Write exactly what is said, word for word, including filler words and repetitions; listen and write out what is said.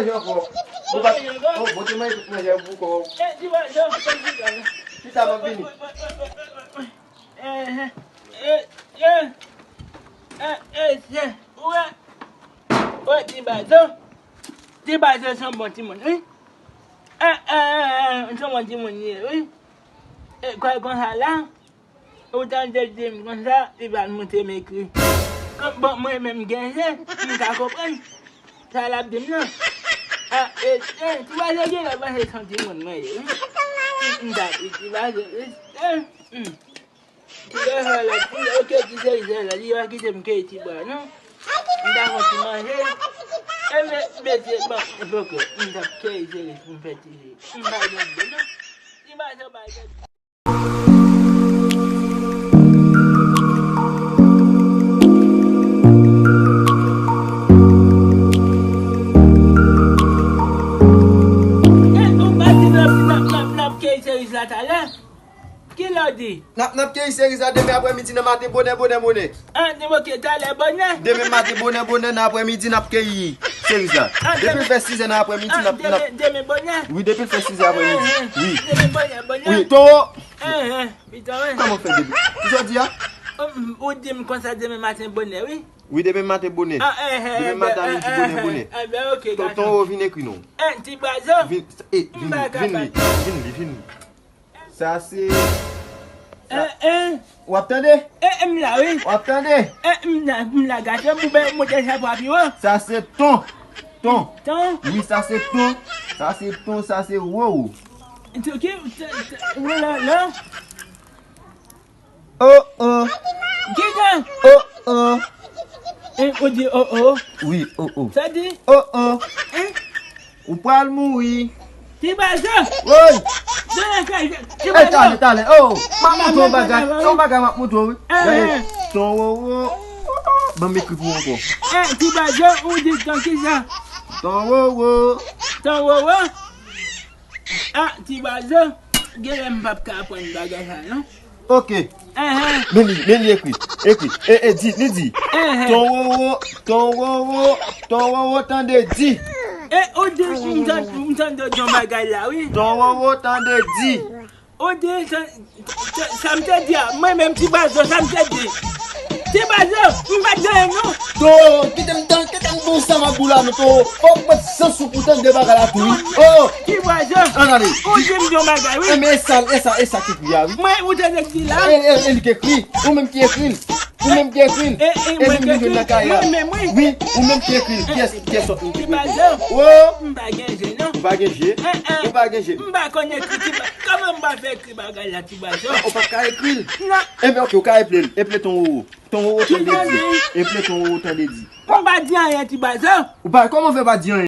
Manje ankò. Ou pa, oh, bon, te manje tout manje pou kò. Chita, m ap vini. Eh, eh, eh, eh, eh, eh, eh, ou wè? Wè, Ti Bazo. Ti Bazo se yon bon timoun, wi. Eh, eh, eh, eh, se yon bon timoun li ye, wi. E kwè konsa la, ou tande l di m konsa, li pral montre m ekri. Bon, mwen menm gen je, m ka konprann sa l ap di m nan. Ah, e, e, Ti Bazo gen lè panse se yon timoun mwen ye, wi. M ta di Ti Bazo, e, e, hmm. Ti Bazo la, ti, ok, ti Seri sa la, li pa kite m keyi ti bwa, non. M ta fè ti manje. E, men, mesye, bon, e poko, m t ap keyi Seri pou m fè ti je. M pa gen de, non. Ti Bazo pa gen. Eh, ou pa di n ap, n ap, n ap, n ap keyi seriz la talè? Kilè w di? N ap, n ap keyi seriz la demen aprèmidi nan maten bonè, bonè, bonè. Ah, di, ok, talè bonè. Demen maten bonè, bonè nan aprèmidi n ap keyi seriz la. Ah, depi l fè sizè nan aprèmidi n ap, n ap. Demen, demen bonè. Wi, depi l fè sizè aprèmidi. Wi. Demen bonè, bonè. Wi, Towo. Eh, eh, pita, wi. Kòman w fè depi? Kisa w di a? Ou di m konsa demen maten bonè, wi. Wi, demen maten bonè. Ah, eh, eh, demen maten aprèmidi bonè, bonè. Eh, ben, ok, tonton Wo vin ekri non. Eh, Ti Bazo. Vin, eh, vin, vin li, vin li, vin li. Sa se. Eh, eh. W ap tande? Eh, eh, m la, wi. W ap tande? Eh, m la, m la, gason, m moute chapo a pi wo. Sa se ton. Ton. Ton? Wi, sa se ton. Sa se ton, sa se wo. Ki, wo la, la? Oh, oh. Kijan? Oh, oh. Eh, ou di oh, oh? Wi, oh, oh. Sa di? Oh, oh. Eh? Ou pral mouri. Ti Bazo. Woy. Ti Bazo. Eh, talè, talè. Oh, m ap montre w bagay. Se yon bagay m ap montre w, wi. Eh, gade, eh. Ton wo wo. Ban m ekri pou ou ankò. Eh, Ti Bazo, ou di ton kisa? Ton wo wo. Ton wo wo? Ah, Ti Bazo. Genlè m p ap ka aprann bagay sa, non. Ok. Enhen. Men li, men li ekri. Ekri. E, e, di, li di. Enhen. Ton wo wo, ton wo wo, ton wo wo, tande di. E ou di, m tan-, m tande w di yon bagay la, wi. Ton wo wo, tande di. Ou di, sa, sa, sa m te di a, mwen menm Ti Bazo, sa m te di. Ti Bazo, m pa t gen anyen, non. To, kite m tan, kite m bon sa m ap di w la, non, to. Fò w pran sans ou pou tande bagay la tou, wi. Oh! Ti Bazo. An gade. Ou di m yon bagay, wi. E men e sa, e sa, e sa ki ekri a, wi. Mwen, ou te di la. E, e, e li ki ekri. Ou menm ki ekri l. Ou menm ki ekri l. E, e, e li ki ekri l. Mwen menm, wi. Wi, ou menm ki ekri l. Kiyès, kiyès sòt li ki ekri l? Ti Bazo. Oh! M pa gen je, non. Ou pa gen je? Eh, eh. Ou pa gen je? M pa konn ekri, Ti Ba-, kòman m pa fè ekri bagay la, Ti Bazo? Ou p ap ka ekri l. Non. E men, ok, ou ka eple l. Eple ton wo wo. Ton wo wo tande di. Eple ton wo wo tande di. M pa di anyen, Ti Bazo. Ou pa, kòman w fè pa di anyen?